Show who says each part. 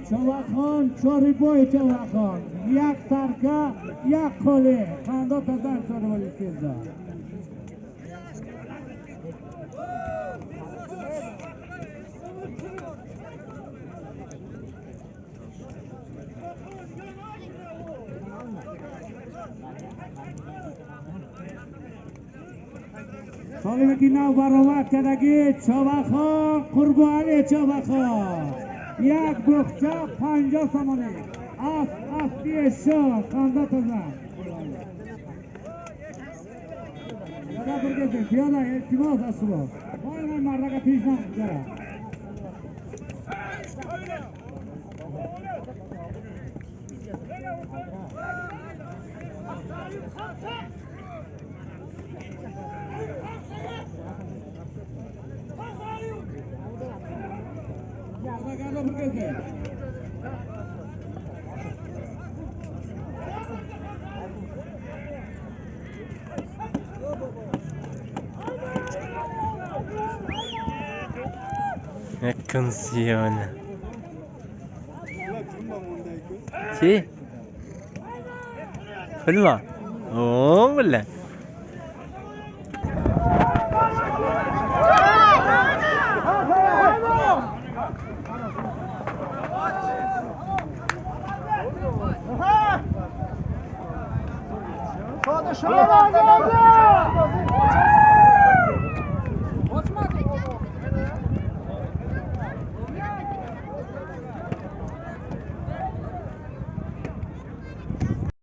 Speaker 1: Chovaqon, Choriboy Chovaqon, як sarka, як qo'li. Qanday tozar Choriboy keldi. Solibeki nav barobar kadagi Chovaqon, Qurbonali Chovaqon. Як bo'xcha 50 somoni. As asli qanday toza. Piyoda birga piyoda iltimos aslo. Boylar marraga tezdan jara.
Speaker 2: Canzione. Sì? Pulmi? O, bilan.